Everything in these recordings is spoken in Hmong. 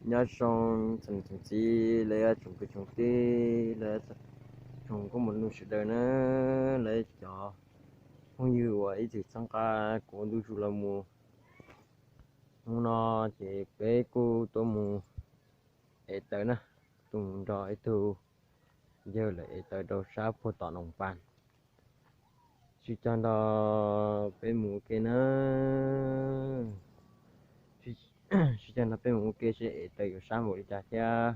Nyob zoo tsoom niam tsoom txiv, los yog tsoom kwv tsoom tij, los yog tsoom nkauj muam nus sawv daws na, los yog cov phooj ywg uas ib txwm txhawb nqa kuv ntu zus los mus. Hnub no ces peb kuj tuaj mus ev taws na, tuaj mus nrog ib tug yawg lawv ev taws rau sab puag tom Noom Pas. Sib cog nrog peb mus ua ke na. Sib cog nrog peb mus ua ke seb ev taws yuav sab npaum li cas thiab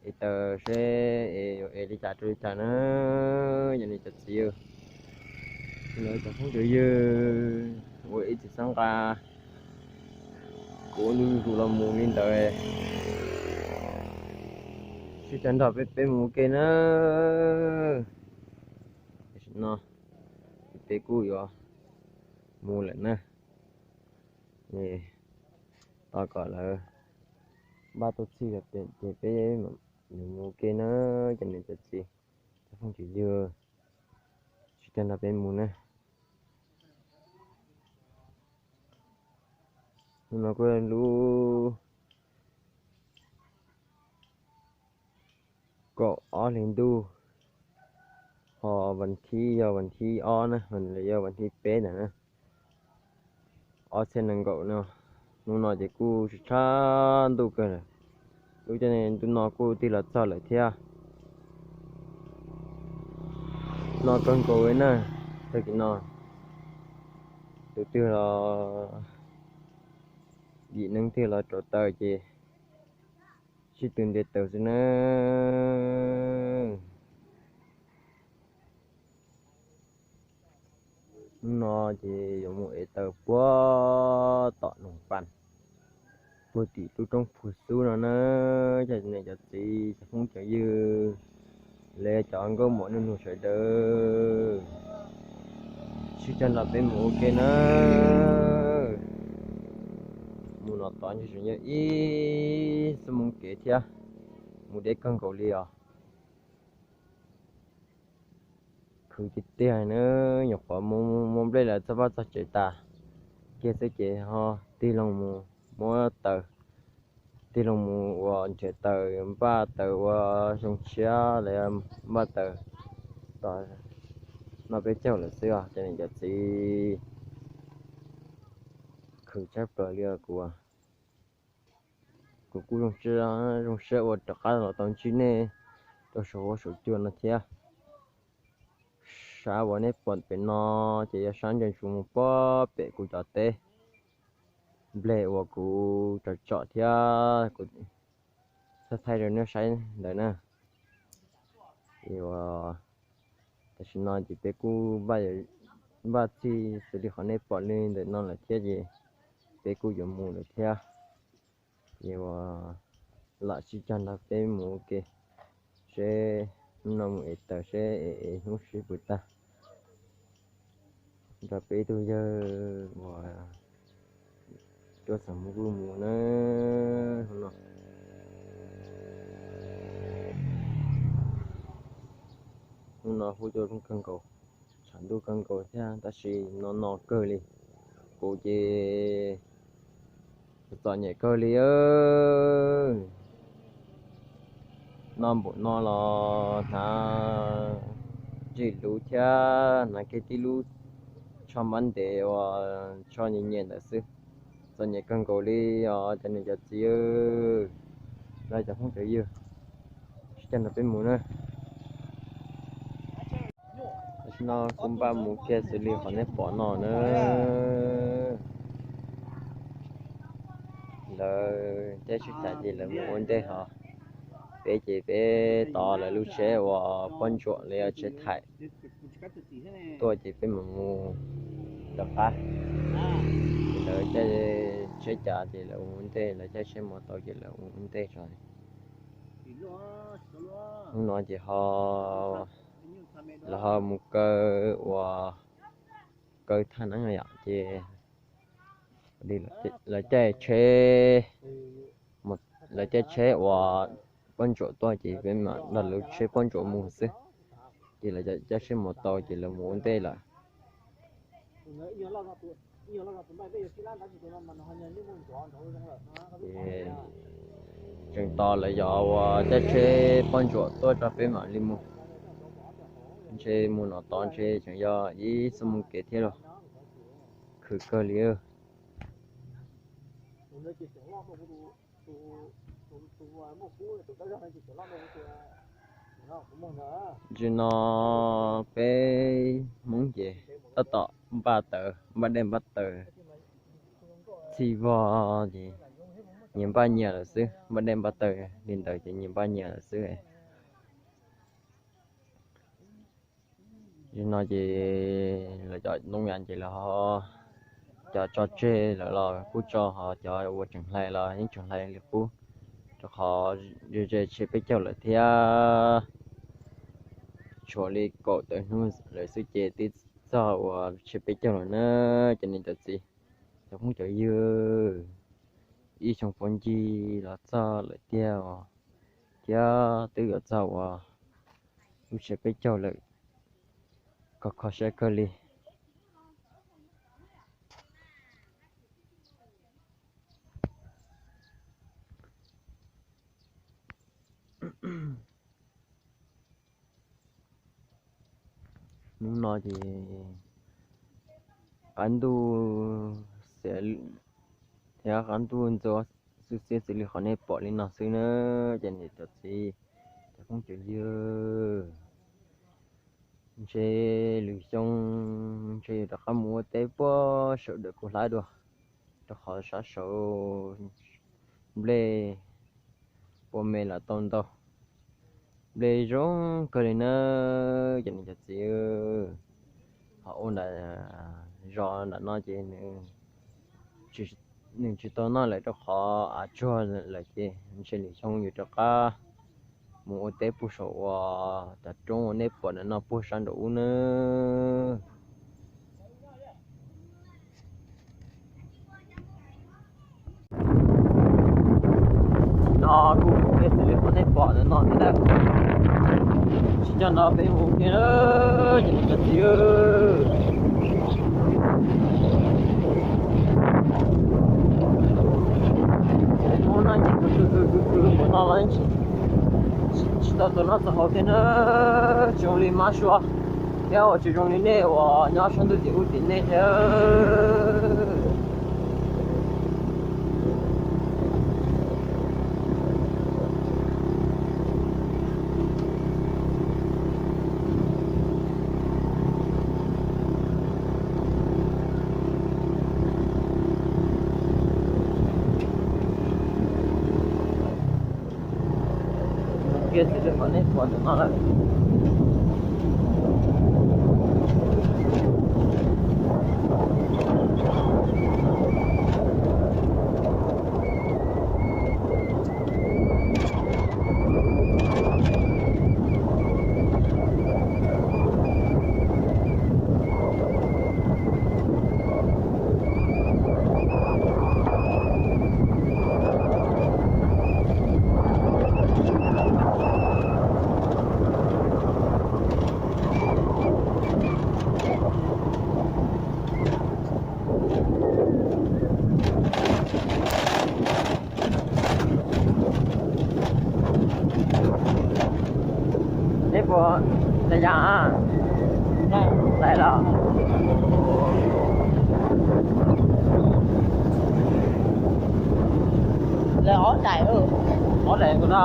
ev taws seb yuav ev li cas rau li cas na. Yog nej cov txiv, los cov phooj cov ywg uas ib txwm txhawb nqa kuv ntu zus los mus li ntawd, sib cog nrog peb, peb mus ua ke na. Tam sim no peb kuj yuav mus lawm na. Tos kom lawv npaj tau txhij ces peb yuav mus ua ke na. Cov niam cov txiv, cov phooj cov ywg, sib cog nrog peb mus na. Hnub no kuj lub kaum ob hli ntuj, ho vas thib, yog vas thib ob na, los yog vas thib peb ntawm na, ob txhiab nees nkaum no. Hnub no ces kuj tsis tshab ntuj kawg lawm, lub caij ntuj no kuj tig los txog lawm thiab. No kawg nkaus li na, tag kis no tus twg los yim neeg twg los rauv taws ces sib tw nte taws xwb na. Hnub no ces yuav mus ev taws puag tom Noom Pas, puag tim lub roob Phuv Xub no na. Cov niam cov txiv, cov phooj cov ywg, los yog cov nkauj muam nus nus sawv daws, sib cog nrog peb mus ua ke na. Mus no tod ntshe tseem yog ib xuab moos kev thiab, mus deb kawg nkaus li os. Khwv tiag tiag na, nyuam qhuav muab nplej lawv txog vaj txog tsev tas kiag xwb ces ho tig loo mus muab taws, tig loo mus ua nrhiav taws, npaj taws ua xyoo tshiab los yog npaj taws tos noj peb caug lawm xwb os cov niam cov txiv. Khwv tshaj plaws li os kuv. Kuv kuj zoo siab, zoo siab uas rov qab los tau ntsib nej rau saum huab saum cua no thiab. Sab uas nej pom pem no ces yog sab ntsia ntsoov mus puag pem kuv cov teb nplej uas kuv tsom tsom thiab kuv thaij thaij rau nej saib ntawd na. Ces uas tam sim no ces peb kuj npaj txhij xws li qhov nej pom li ntawm no lawm thiab ces peb kuj yuav mus lawm thiab. Ces uas lam sib cog nrog peb mus ua ke seb hnub no mus ev taws seb ev hnub sib puas tag nrog peb ib tug yawg uas cuab txam mus kuj mus na. Hnub no, hnub no hu cua zoo kawg nkaus, tshav ntuj kawg nkaus thiab tab sis no no kawg li. Kuv ces txom nyem kawg li. No npaum no los hnav ntsej luv thiab hnav kiag tib lub tsho npab ntev uas tsho nyem nyem ntawd xwb. Txom nyem kawg nkaus li os cov niam cov txiv, los cov phooj cov ywg, sib cog nrog peb mus na. Tam sim no kuv npaj mus kiag xws li qhov nej pom no na. Lawv caij tsheb tas ces lawv mus ua ntej hos, peb ces peb tov lawv lub tsheb uas poj ntsuam los yog tsheb thaim tuaj ces peb mam mus rov qab. Lawv caij tsheb cas ces lawv ua ntej, lawv caij tsheb mos tau ces lawv ua ntej tso. Hnub no ces ho, lawv ho mus kaw uas kaw thaj neeb yom ces lawv caij tsheb, lawv caij tsheb uas poj ntsuam tuaj ces peb mam nrog lawv tsheb poj ntsuam mus xwb. Ces lawv caij tsheb mos tau ces lawv mus ua ntej lawm. Ces Tseem tos lawv yog ua caij tsheb pob ntsuam tuaj tso peb mam li mus. Ntshe mus no tod ntshe tseem yog ib xuab moos kev thiab los khwv kawg li. Ntsis no peb Hmoob ces tab tom npaj taws, npaj dej npaj taws, txhij vog ces nyias npaj nyias lawm xwb, npaj dej npaj taws li ntawd ces nyias npaj nyias lawm xwb. Nim no ces lawv cov ntoo yas ces lawv ho, cov tso tseg lawm los kuj tso, ho cov uas tseem hlais los yeej tseem hlais li qub, rau qhov ze ze tsheb peb caug lawm thiab. Tshuav li kaum tawm hnub lawm xwb ces twb txog uas tsheb peb caug lawm na, cov niam cov txiv, cov phooj cov ywg. Ib xyoo puav ncig los txog lawm tiag os, thiab twb yuav txog uas lub tsheb peb caug lawm, kho kho siab kawg li. Hnub no ces qab ntuj xiab thiab qab ntuj ntxuav xwb xiab xws li qhov nej pom li no xwb na, cov niam cov txiv, cov phooj cov ywg. Ntshe lwm xyoo ntshe yuav rov qab mus ua teb puag saum dawm kuv hlab dua, rau qhov sab saud nplej pua me los tau ntau, nplej zoo kawg li na, cov niam cov txiv. Ho ua nram zos nram no ces nws tsis tau noj lawm rau qhov av tsuag lawm ces ntshe lwm xyoo yuav rov qab mus ua teb puag saum uas cov roob uas nej pom ntawm no puag sab nraum ub na. No kuj ua ke xws li qhov nej pom ntawm no thiab na. Tsis nco ntsoov peb mus ua ke na, cov niam cov txiv. Hnub no ces kuv kuv kuv mus no los tsis tau txog noj txog haus thiab na, tsis zoo li mab suav thiab uas tsis zoo li nej uas nyob sab ntuj tim ub tim nej thiab. Kiag xwb rau kom nej pom ntawm no lawm. Neb puas tag yam lawm los? Lawv ob daim, ob daim kuv no,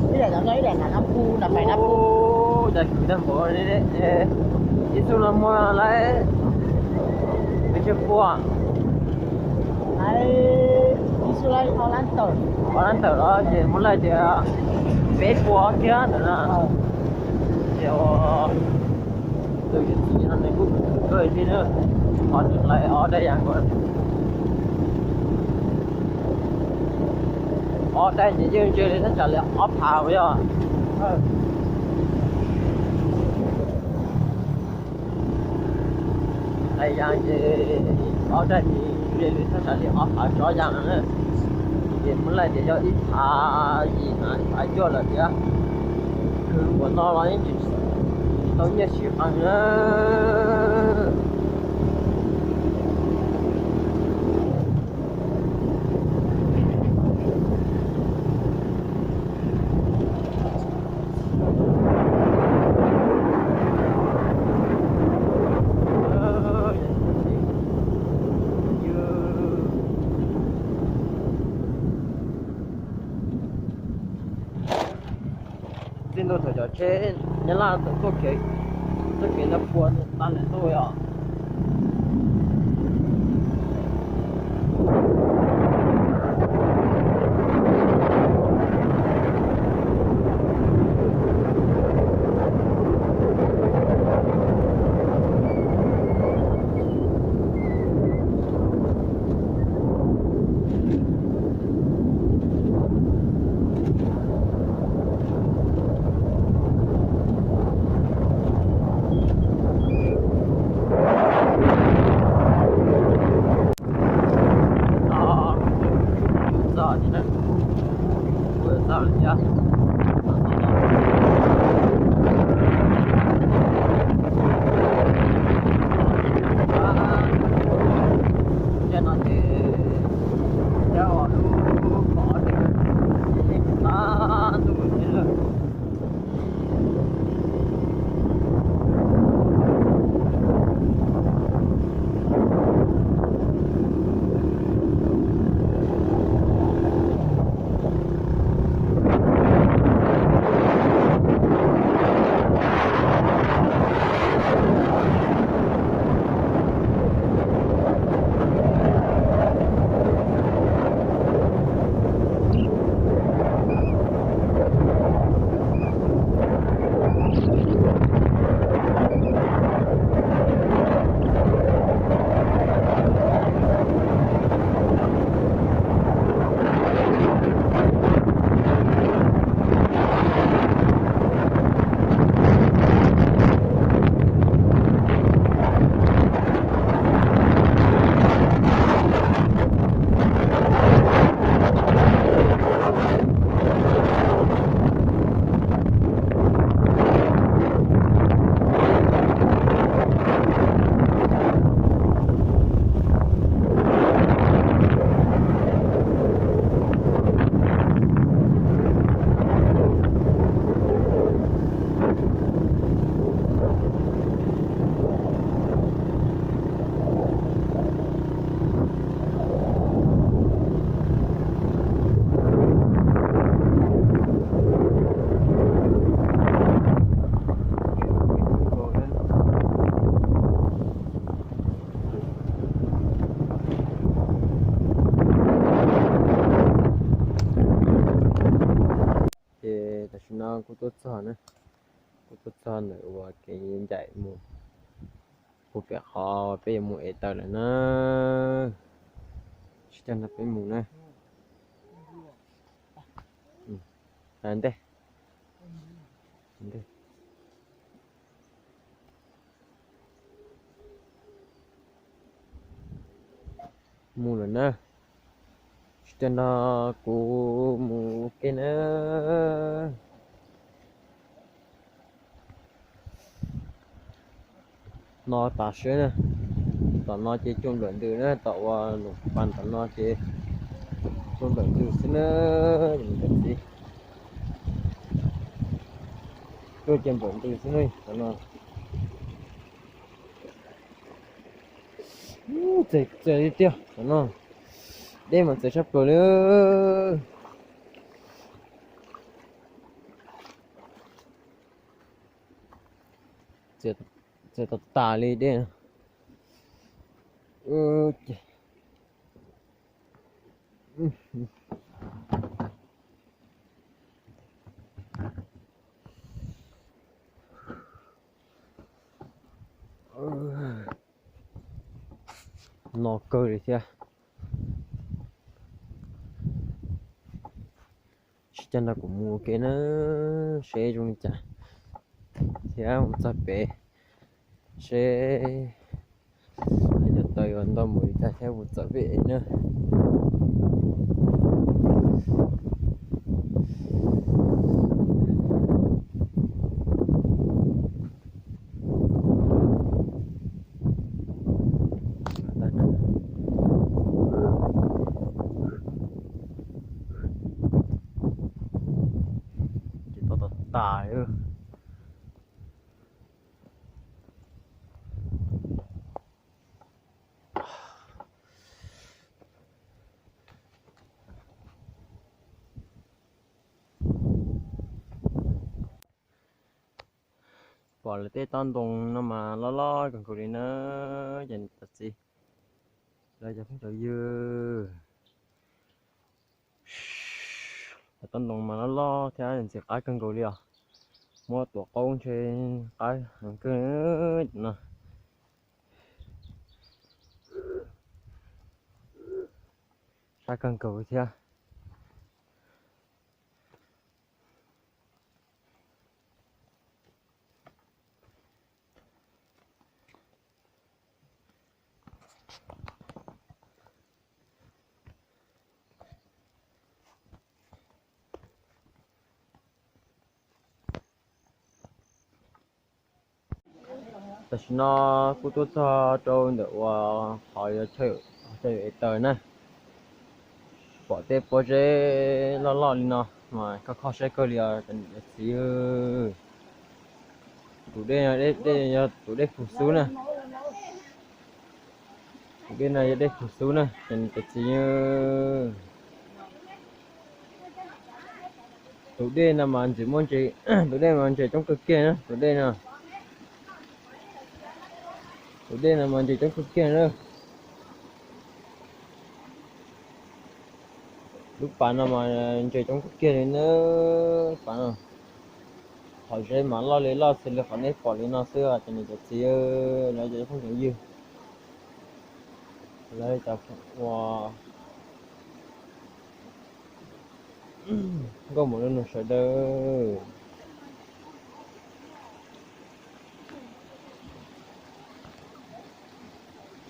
ib daim no, ib daim na, na pu na, pais na pu. Daim kwv tag npaum li, ib tug no muaj lab, pes tsawg pua? Ib tug lab ob lab tawm, ob lab tawm los ces muaj lab tias peb pua thiab ntawm na. Ces tus yawm txiv no nws kuj khwv kawg thiab na, qhov nws hlais ob daim yam nkaus. Ob daim ces yeej ntshe li thaj tsam li ob phav yog. Hlais yam ces ob daim ces ntshe li thaj tsam li ob phav tsob yam na. Ces muaj laj tias yog ib phav yim na, ib phav cuaj lawm thiab. Khwv npaum no los yeej tsis tau nyiaj siv qees na. Ntuj thaum cov tsheb Nyab Laj txawm tuaj kev, tuaj kev ntawd puas tag lawm ntuj os. Ces tam sim no kuv tuaj txog na, kuv tuaj txog ntawm uas kev ncaim mus puag pem qhov peb yuav mus ev taws lawm na. Tsis tas no peb mus na. Ntej, mus lawm na. Tsis tas no kuv mus ua ke na. No tas seb na, tom no ces cuaj nplawm ntws na, tom uas num pas tom no ces cuaj nplawm ntws xwb na, cov niam cov txiv. Cuaj cuaj nplawm ntws xwb na tom no. Txawv tiag tiag tom no, deb mas txawv sab plaws li. Txawv tas tas li deb. No kawg li thiab. Tsis tas no kuv mus ua ke na, seb zoo li cas thiab mus txog pem seb cov taws yuav ntau npaum li cas thiab mus txog pem na. Ces tau tas tas li. Pom lawv tej tob ntoo no mas loj loj kawg nkaus li na, cov niam cov txiv, lawv cov phooj cov ywg. Cov tob ntoo mas loj loj thiab ntxim qab kawg nkaus li os. Muab tuav qaub ntshe qab heev kawg no. Qab kawg nkaus thiab. Tam sim no kuj tuaj txog rau ntawm uas qhov yuav chaw ev taws na. Pom tej pob zeb loj loj li no mas koj kho siab kawg li os cov niam cov txiv. Tus dej no yog tus dej Phus Xub na. Tus dej no yog dej Phus Xub na cov niam cov txiv. Tus dej no mas ntxim muaj ntses, tus dej mas ntses coob kawg kiag na tus dej no. Tus dej no mas ntses coob kawg kiag na. Lub pas no mas ntses coob kawg kiag li na. Pas no qhov zeb mas loj li loj xws li qhov nej pom li no xwb cov niam cov txiv, lawv cov phooj cov ywg, lawv cov ua nkauj muam nus sawv daws.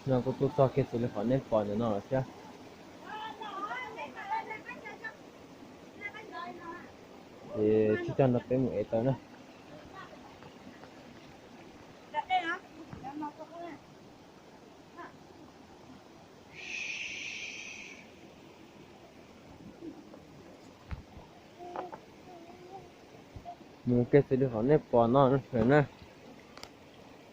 No kuj tuaj txog kiag xws li qhov nej pom ntawm no lawm thiab. Ces tsib caug no peb mus ev taws na. Mus kiag xws li qhov nej pom no na,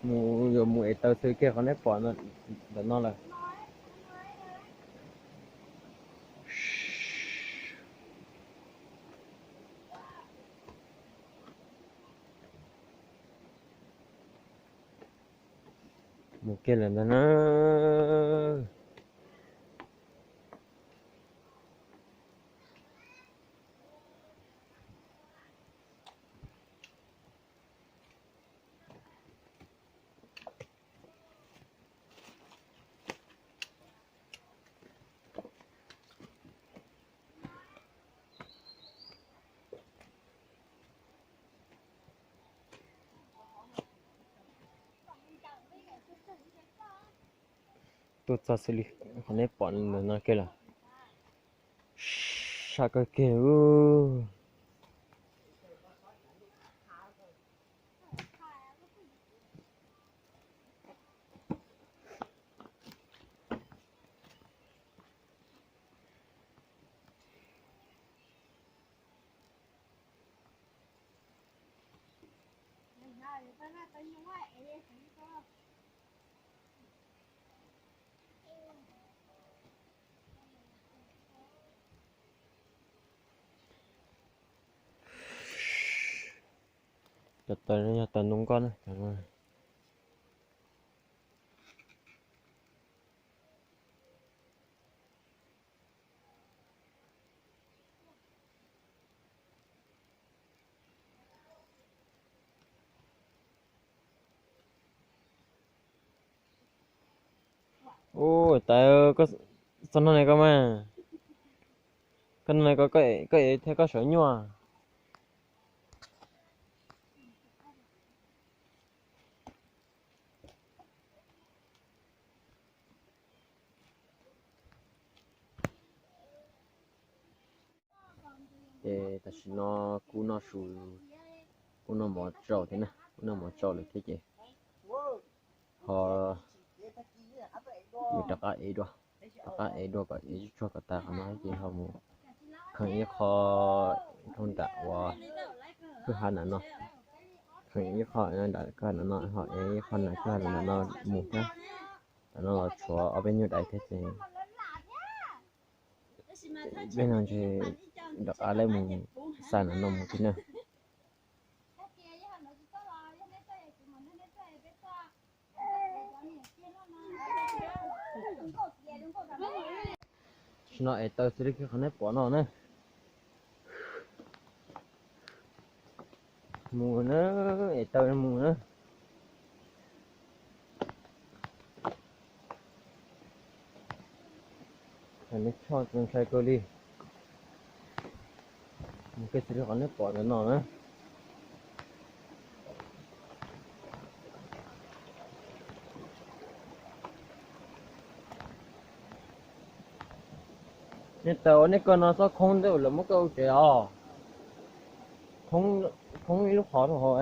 mus yuav mus ev taws xws kiag qhov nej pom ntawm no lawm. Mus kiag lawm ntag na. Tuaj txog xws li qhov nej pom ntawm no kiag lawm. Sab kawg kiag. Cov taws no yog taws ntoo nkoj na. Ua tas, txog no ne koj mas, koj no ne koj, koj ev thiab koj sawv nyuaj. Ces tam sim no kuv noj su, kuv noj mov tsau thiab na, kuv noj mov tsau lawm thiab ces ho yuav rov qab ev dua, rov qab ev dua kom ev tsuag kom tas qhov no ces ho mus kheej ib qho rau nram uas kwj ha nram no, kheej ib qho nram kwj ha nram no ho ev ib qho nram kwj ha nram no mus thiab. Tam no los tshuav ob peb nyuag dais thiab ces peb no ntshe rov qab lawv mus xa nram no mus thiab na. Tam sim no es taw xws li qhov nej pom no na. Mus na, es taw mus na. Nej choj ntshai kawg li. Mus kiag xws li qhov nej pom ntawm no na. Nej taw ua nej koj no txhob khoob ntawd lawv muab koj ua tsev os. Khoob ib lub qhov rau hauv.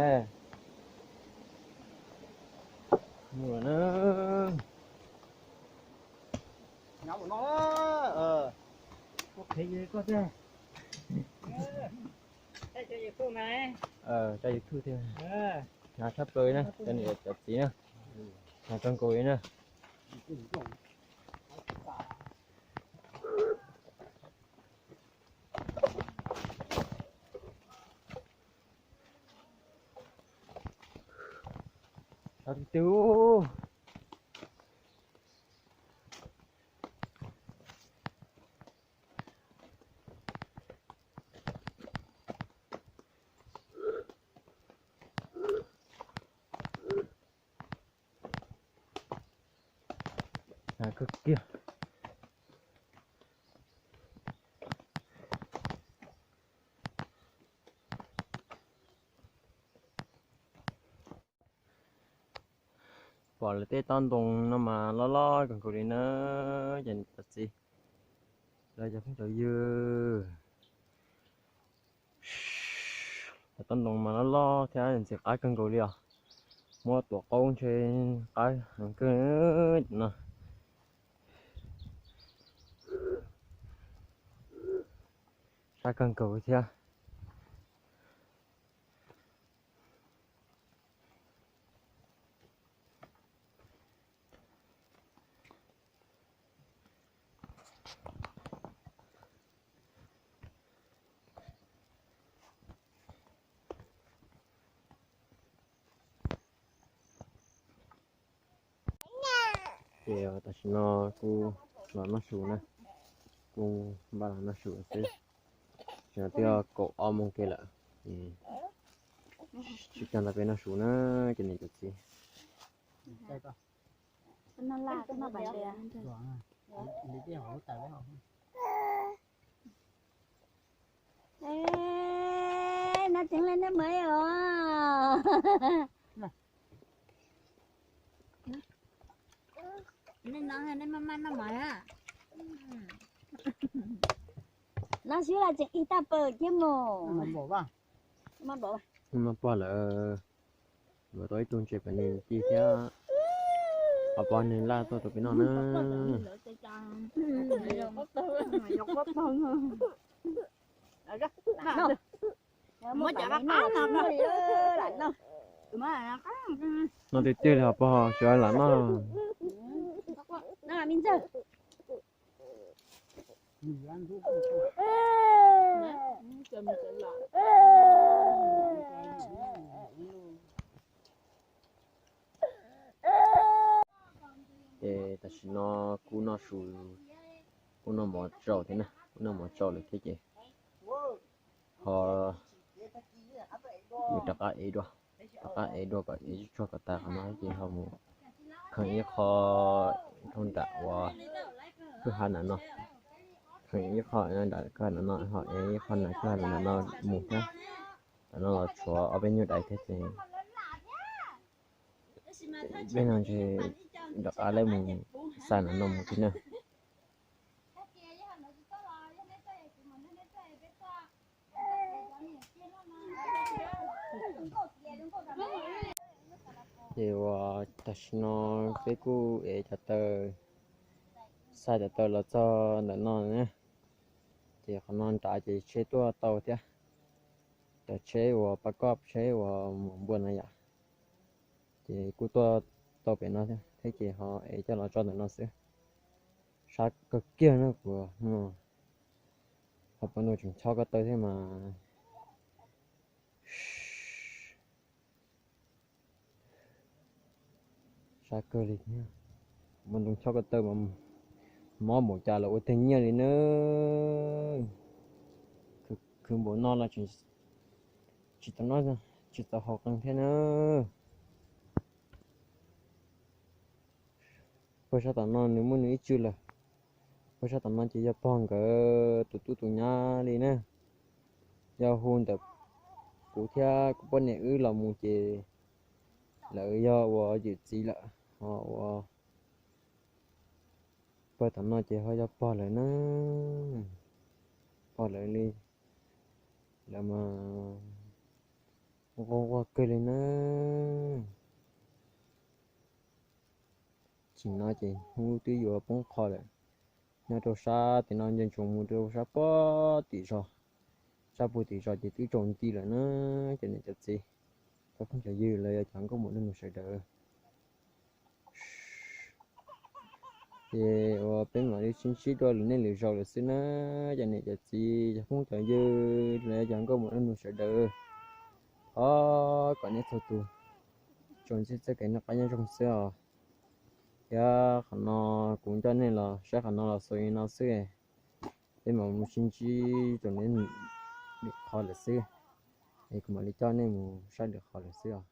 Tso YouTube thiab. Hnyav tshaj plaws na, cov niam cov txiv na. Hnyav kawg nkaus li na. Hnyav tiag tiag. Hnyav kawg kiag. Pom lawv tej tob ntoo no mas loj loj kawg nkaus li na, cov niam cov txiv, lawv cov phooj cov ywg. Cov tob ntoo mas loj loj thiab ntxim qab kawg nkaus li os. Muab tuav qaub ntshe qab heev kawg no. Sab kawg nkaus thiab. Ces tam sim no kuv los noj su na, kuv npaj los noj su xwb. Tam sim no twb yog kaum ob moos kiag lawm, sib cog ntawm peb noj su na, cov niam cov txiv. Noj su los tseem ib tag pawg thiab mus. Noj pog lawm, yuav tau ib tug ntses pem niag ci thiab. Ho pog nws laj tuaj rau peb noj na. Noj tiag tiag li ho pog, sawv lam noj. Ces tam sim no kuv noj su, kuv noj mov tsau thiab na, kuv noj mov tsau lawm thiab ces ho yuav rov qab ev dua, rov qab ev dua kom ev tsuag tsuag kom tas qhov no ces ho mus kheem ib qho dhau nram uas kwj ha nram no, kheem ib qho nram kwj ha nram no ho ev ib qho nram kwj ha nram no mus thiab. Tam no los tshuav ob peb nyuag daim thiab ces peb no ntshe rov qab lawv mus xa nram no mus thiab na. Ces uas tam sim no peb kuj ev cov taw, xa cov taw los txog ntawm no na. Ces qhov no nrad ces tsheb tuaj tau thiab, cov tsheb uas pab koj tsheb uas mus npua no yom. Ces kuj tuaj tau pem no thiab ces ho ev coj los tso ntawm no xwb. Sab kawg kiag na kuv, ho pab nus tseem chob ko taw thiab mas. Sab kawg li thiab, mus nroo chob ko taw mas mus Mob npaum cas los ua tag nyiaj li na. Khwv npaum no los tsis tau noj, tsis tau haus qee thiab na. Pog sab tom no nws muaj nws ib tswv lawm. Pog sab tom no ces yog pog nkawd tus tub tus nyab li na. Yog hu ntawm kuv thiab kuv poj niam wb los mus ces lawv yog ua yawm txiv lawm, ho ua pog tom no ces ho yog pog lawv na. Pog lawv li, lawv mas quaj quaj kawg li na. Tsim no ces hnub twb yuav poob qho lawm. Nyob rau sab tim no nco ntsoov mus rau sab puag tim zos, sab puag tim zos ces twb tsaus nti lawm na. Cov niam cov txiv, cov phooj cov ywg los yog cov nkauj muam nraug nus sawv daws, ces uas peb mam li sib ntsib dua lwm niaj lwm zaus lawm xwb na. Cov niam cov txiv, cov phooj cov ywg los yog cov nkauj muam nraug nus sawv daws, thov kom nej txhua tus tsuas ntsib txoj kev noj qab nyob zoo xwb os. Thiab qhov no kuv coj nej los saib qhov no los xaus li no xwb. Peb mam mus sib ntsib rau lwm qhov lawm xwb, es kuv mam li coj nej mus saib lwm qhov lawm xwb os.